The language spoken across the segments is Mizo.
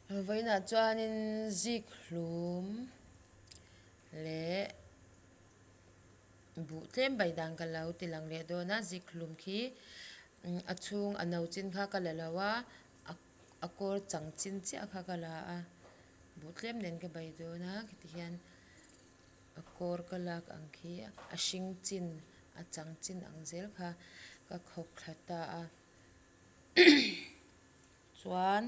Vawiinah chuanin zik hlum leh buh tlem bai dan ka lo ti lang leh dawn a zik hlum khi a chhung a no chin kha ka la lo a a kawr chang chin chiah kha ka la a buh tlem nen ka bai dawn a khiti hian a kawr ka lak ang khi a hring chin a chang chin ang zel kha ka khawk thla ta a. Chuan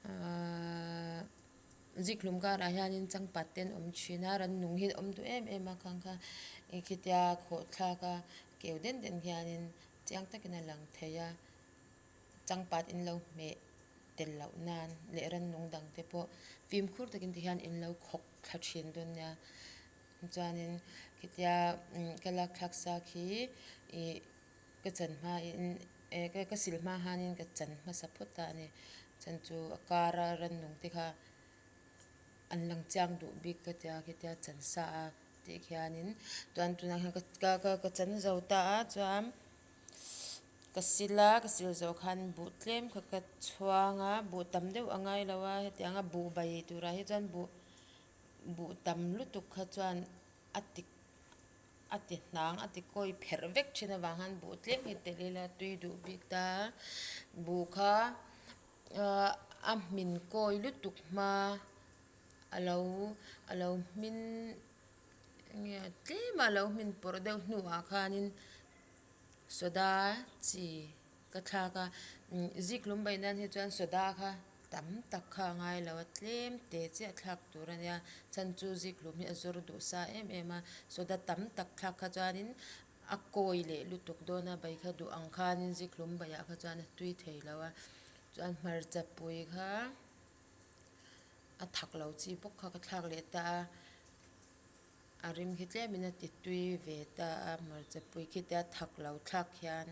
ahh zikhlum karah hianin changpat te an awm thin a rannung hi an awm duh em em a khang kha khitia khawh thlak a keu den den hianin chiang takin a lang thei a changpat in lo hmeh tel loh nan leh rannung dang te pawh fimkhur takin ti hian in lo khawk thla thin dawn nia. Chuanin khitia ka lak thlak sa khi ih ka chan hmain eh ka sil hma khanin ka chan hmasa phawt a ani. Chan chu a kara rannung te kha an lang chiang duh bik ka tia khitia chan sa a tih khianin chuan tunah hian ka ka ka chan zo ta a chuan ka sil a ka sil zawh khan buh tlem kha ka chhuang a buh tam deuh a ngai lo a hetiang a buh bai turah hi chuan buh. Buh tam lutuk kha chuan a ti a ti hnang a ti kawi pherh vek thin avang khan buh tlem hi tel ila tui duh bik ta a buh kha ahh a hmin kawi lutuk hma a lo a lo hmin nge tlem a lo hmin pawrh deuh hnuah khanin soda chi. Ka thlak a, ziklum bai nan hi chuan soda kha tam tak kha a ngai lo a, tlem te chiah thlak tur a nia, chhan chu ziklum hi a zawr duh sa em em a, soda tam tak thlak kha chuanin a kawi leh lutuk dawn a, bai kha duh ang khanin ziklum baiah kha chuan a tui thei lo a, chuan hmarcha pui kha a thak lo chi bawk kha ka thlak leh ta a. A rim khi tlemin a ti tui ve ta a, hmarcha pui khi te a thak lo thlak hian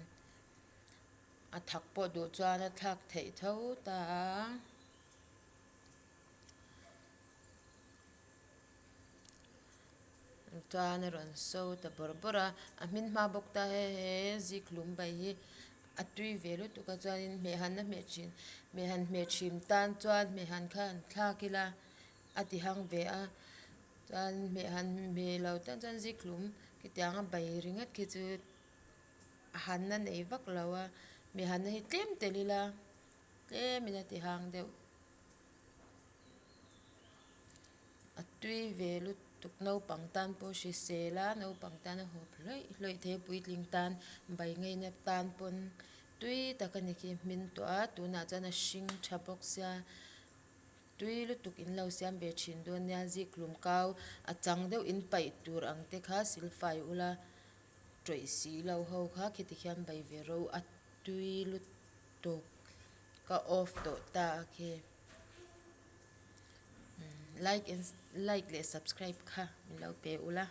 a thak pawh duh chuan a thlak theih tho ta a. Chuan a rawn so ta bawrh bawrh a, a hmin hma bawk ta he he zikhlum bai hi a tui ve lutuk a chuanin hmehhan a hmeh thin hmehhan hmeh thin tan chuan hmehhan kha han thlak ila a ti hang ve a. Chuan hmeh han hmeh lo tan chuan zikhlum khitiang a bai ringawt khi chu a hanna nei vak lo a, hmeh hanna hi tlem tel ila tlemin a ti hang deuh. A tui ve lutuk naupang tan pawh hrisel a, naupang tan a hawp hlawih hlawih thei a, puitling tan bai ngaina tan pawn tui tak a ni khi hmin tawh a, tunah chuan a hring tha bawk sia. Tui lutuk in lo siam ve thin dawn nia, zikhlum kau a chang deuh in paih tur ang te kha silfai ula tawih si lo ho kha khiti khian bai ve ro a tui lutuk ka off tawh ta a khi like and like leh subscribe kha min lo pe ula.